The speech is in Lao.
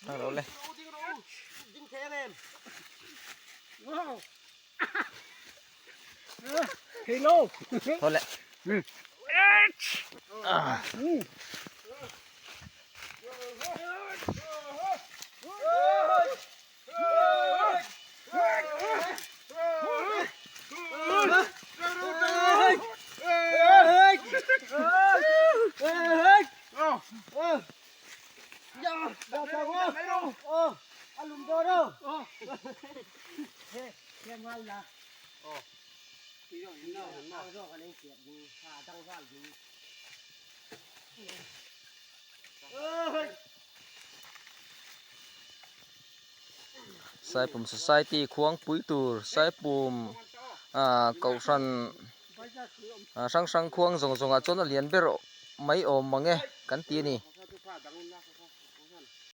ຕັ້ງໂດນເລີຍ ຍິງແຂງແມ່ນ ເຮໂລ ໂດນແຫຼະ Yo, da da wo. Oh, alum doro. Oh. He, he mal la. Oh. Ti yo, no, no. Ro ka len kiat ni, ha dang hal ni. Oh. ສາຍປຸ່ມ Society ຂວາງປຸຍຕູ ສາຍປຸ່ມ ອ່າ ເກົາຊັນ ອ່າ ຊັງຊັງຂວາງ ສົງສົງອາ ຈົນອາ ລຽນເບໂຣ ໄມໂອມ ມາແງ ກັນຕີນີ້.